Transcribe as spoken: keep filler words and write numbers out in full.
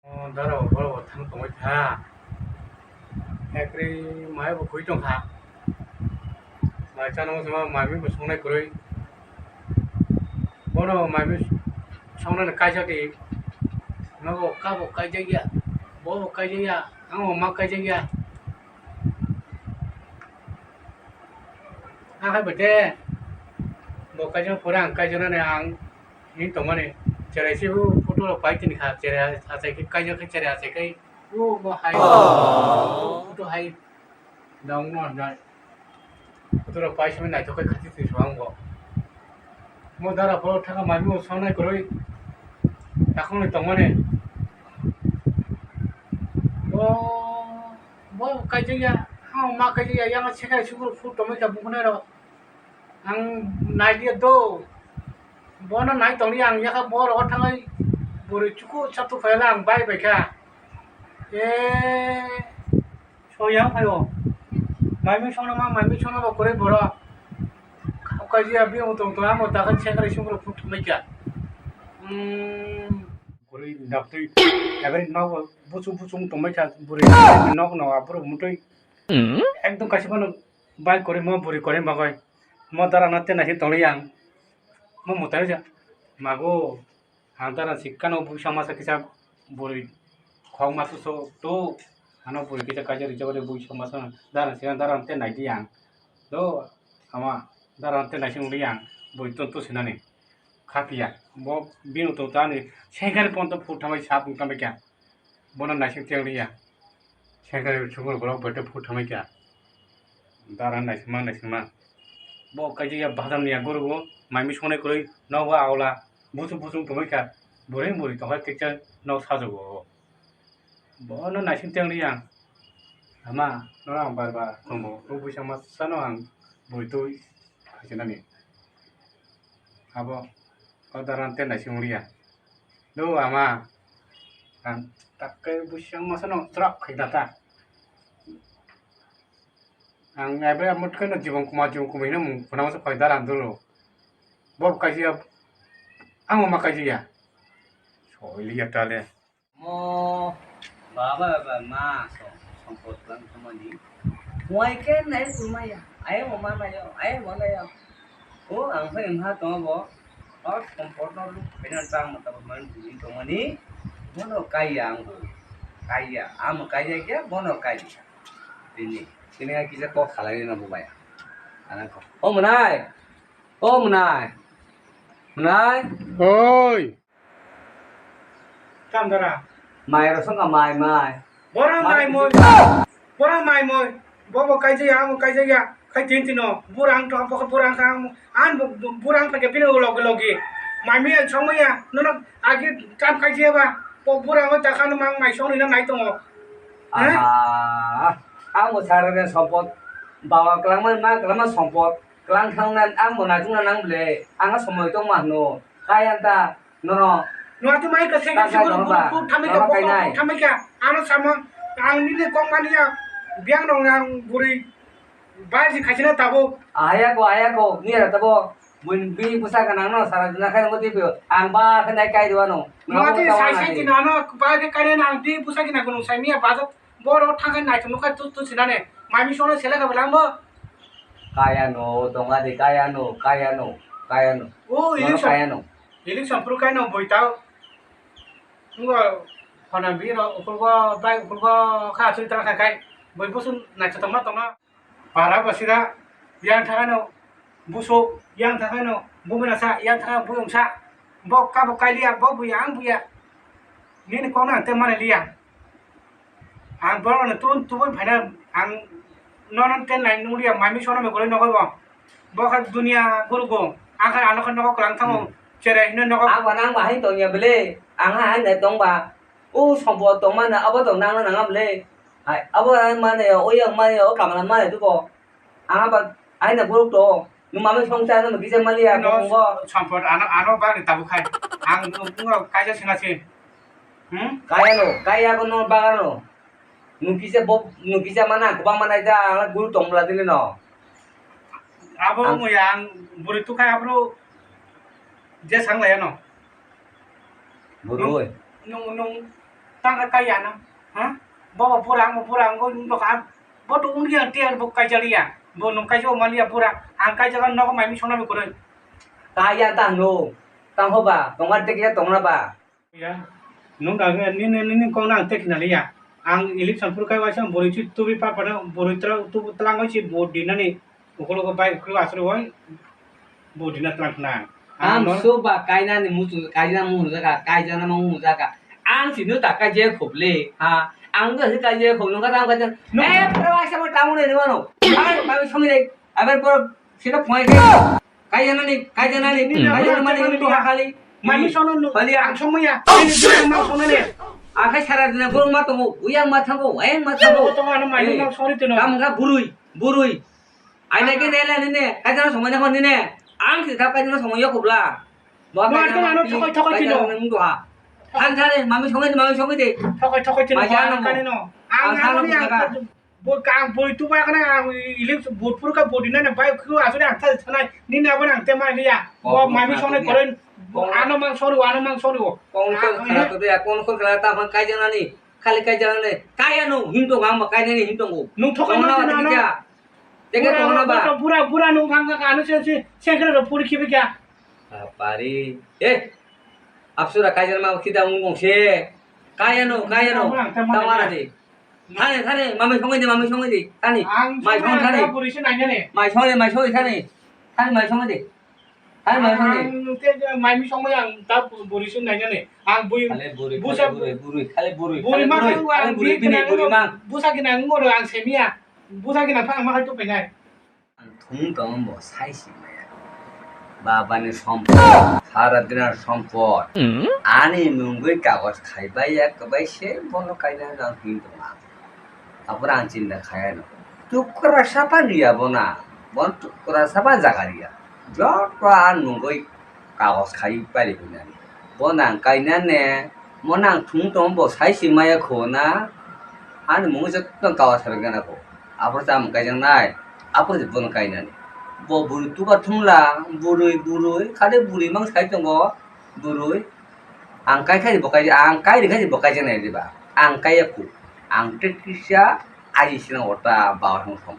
O dara bo borok bo thang tongwi tha. Ekri mai bo khui tong kha. Mai chana bo sima mai bo songnai kwrwi. Bono mai bo songnai kaisa di. Nogo kabo kaijak ya. Bo bo kaijak ya. Ang bo ma kaijak ya. Ang hai bo de. Bo kaijak pore ang kaijak nani ang. Hini tongmani, cherai se bo photo rok pai tini kha, cherai achai khe kaijak khe cherai achai khe, o bo hai, photo hai, dong no jai, photo rok pai simi naithok khe khati twi song bo. Mo dara pho thaka mai mo songnai kwrwi, takhwng ni tongmani. Bo, bo kaijak ya, ha ma kaijak ya, yang sekai sukur photo mai kha bukunai rok. Ang nai dia do. Bono nai tongli ang yakha boro o thangwi bwrwi chuku chatu phaila ang bai bai kha. E soyang phaio. Maimi songno ma maimi songno bo kwrwi boro. Khaukha jia bini utong tong amo takha chekrai sungro phuk thumai kha. Hmm. Kwrwi daktwi. Ebani nogo buchu buchu tongbai kha bwrwi nokno aphuru mutwi. Ekdom kaisa phano bai kwrwi mo bwrwi kwrwi bagwi. Mo dara no tenai se tongli ang. Mo mwtai ja. Mago. Ang dara sikano buisa masa kisa bwrwi khok masa so to. Ano bwrwi kisa kaisa rijak rijak buisa masa dara sikano dara no tenai di ang. Do ama dara no tenai se nungli ang. Bwrwi ton to sinani. Khapiya. Bo bini to tani sengkari ponto phut thamai sap thamai kya. Bono naising teng liya. Sengkari chukul borok bete phut thamai kya. Dara naisingma naisingma. Bo kaisa ya badam niya guru bo maimi sonai kwrwi nogo aula buchung buchung tongwi kha. Bwrwi bwrwi tongkha kisa nok sajugo. Bono naising teng liya. Ama no ang bar bar tongo. O buisa masa no ang bwrwi twi khasinani. Abo o dara no tenai se wng liya. Do ama ang takke buisang masa no chwrak khai da ta. Ang ebe amo khe no jibon kuma jibon kuma hino mung khuna masa phai dara dolo. Bo kaisa ang ma kaisa ya. Soi liya ta le. Mo baba ba ma so songkot lang thumani. Wai ke nai kumaya. Ai mo ma nayo, ai mo nayo. O ang phai wngkha tongo bo. O songkot no luk phainan tang mo tabuk man bujin tongmani. Bono kaiya ang bo. Kaiya, amo kaiya khe bono kaiya. Tini, tini kisa kok khalai no bo baya. Ana kok. O mwnai. O mwnai. Mwnai. Oi. Tam dara. Mai rosong ka mai mai. Bora mai moi. Bora mai moi. Bobo kaijaya, amo kaijaya. Khai tin tino. Burang to, bokha burang kha. An burang phage bini logi logi. Mai miya chong maya. Nono agi tam kaijaya ba. Bo burang o takha no mang mai song ni na nai tongo. Aha. Amo sarane sompot. Bawa kelangma ma kelangma sompot. Kelang thangna amo najungna nang ble. Anga somoi tong ma hno. Kaya ta. Nono. Nwng twi mai ka sengkar sengkar buru buru thamai ka bokol buru thamai ka. Ano sama ang nini kok mani ya. Biang rong ang buri. Bai si khachina tabo. Aya ko aya ko ni ra tabo. Bun bi busa ka nang no sara dina khai mo tibo. Ang ba khe nai kai do ano. Nwng twi sai sai dina ano ba khe kai na ang bi busa kina kono sai miya ba. Boro thangkhe naithok nukha tu tu sinane. Maimi songno selekha belangbo. Kaya no, tonga de kaya no, kaya no, kaya no. O, nono election, kaya no. Election phuru kaya no boi tao. Ngo khona biro ukulgo bai ukulgo kha asuri tara khai khai. Boi busun naithotok ma tongna. Para basira yang thangano. Buso yang thangano, bumina sa yang thangano buyung sa, bo kabo kailiya, bo buya, ang buya, nini kok nang te mani liya. Ang borok no tun tubun phaina ang nono ten nai nung liya, mami sono me gori nogo bo. Bo kha dunia guru go, ang kha ano kha nogo klang thango, cherai hino nogo. Ang ba nang ba hai tongya bele, ang hai nai tong ba, o sompo tong mana abo tong nang nang bele, hai abo ang mane o yang mane o kamana mane dugo. Ang ba aina borok to. Nung mami songsa no kisa mali ya. No, bongbo. Sampor ano ano bagni tabuk khai. Ang nung nung kaisa singa si. Hmm? Kaya no, kaya ko no bagano. Nung kisa bo nung kisa mana ko ba mana ja ang guru tong bla dile no. Abo ang mo yang buri tu khai abro je sang la ya no. Buru. Nung nung Tang kha kaiya na, ha? Bo bo bura, ang bo bura, ang bo wng tong kha. Bo to wng ya, tiyan bo kaijak ya. Bo nung kaijak mani ya bura. Ang kaijak nogo mai mi songna mi kwrwi. Kaiya tang no. Tang ho ba, tong kha te khe tong na ba. Ya. Nung da nini, nini kok na ang te khina liya. Ang election phuru kai waisa bwrwi chi tubi pa pa na bwrwi tra tubu tlang waisi bo dinani. Ukologo bai ukhlo aswrwi oi, bo dina tlang khna. Ang Ano so ba kainani muchung, kaina mung jaga, kaijana mung jaga. Ang si no ta kaije khop le, ha. Ang do si kaije khop, nung ka tang kaije. No. Eh, pro aisa mo tamu ne mano. Ai, ba mi songi dei. Aber pro sida phone ke. Kaijana ni, kaijana ni, Hmm. Kaijana mani to khali. Mami sono no. Bali ang. Ang somoya. Ini dia mau sono ne. Akai sara dina guru ma tongo, uyang ma thango, wayang ma thango. Tongo ano mami Eh, mau sori tino. Kam ga burui, burui. Aina ke nela nene, kaijana somoi na nene. Ang si thap kaijana somoi ya kubla. Bo Mo kaijana ato ano mami, thokoi thokoi kaijana tino. Mami mung doha. Than thare, mami songai de, mami songai de. Thokoi thokoi tino. Maja Ang ano kani no. Ang Ang ano ano ni ang kaka. Bo kang boi tu ba kana ang ilik bot pur ka bodi na na bai khu aso ni ang thal thanai. Ni na ba nang te mai liya. Bo Kok mami na songai tu koren. Kok Ano mang sori, ano mang sori. Kok Ang khara ini to ya, kok khara ta phang kaijana ni. Khali kaijana ni. Kaya no, hinto ang ma kaijana ni hinto go. Nung thokoi Kok ma na tu na dia. Teke Bura, tongna ba? Bura, bura, bura nung thang ka anu se, se, se kre ro puri khibi kya? Apari. Eh. Apsura kaijana ma khida ung gong se. Kaya no, kaya no. Bura, bura, bura. Tawara de. Thani, thani, mami songai de, mami songai de. Thani. Ang Mai songai song thani. Ang buri se nanya ne. Mai songai, mai songai thani. Thani mai songai de. Thani mai songai. Ang te mai mi songai ang ta buri se nanya ne. Ang bui Khale buri, busa khale buri, buri, khale buri, buri khale ma buri, ang khale buri, bini bini buri ma. Busa gina ngoro ang semia. Busa gina phang ma hai to penai. Ang thung tong bo sai si maya. Baba ni sompot, sara dina sompot. Ani mungwi kagos khai bai ya kwbai se bono kaina nang hin tong ang. Aboro ang chinta khaya no. Tukra sapa ni ya bona. Bon tukra sapa jaga ri ya. Joto ang mungwi kagos khai pari hinani. Bo nang kainane, mo nang thung tong bo sai si maya kho na, ani mungwi joto kagos sai gana kho. Aphuru chamung kaijak nai, aphuru je bono kainani. Bo bwrwi tuba thumla, bwrwi, bwrwi, khali bwrwi mang sai tongo, bwrwi. Ang kai khai bo kai, ang kai ri khai bo kai nai diba. Ang kai ya khu, ang te kisa, ai sina ota ba hong song.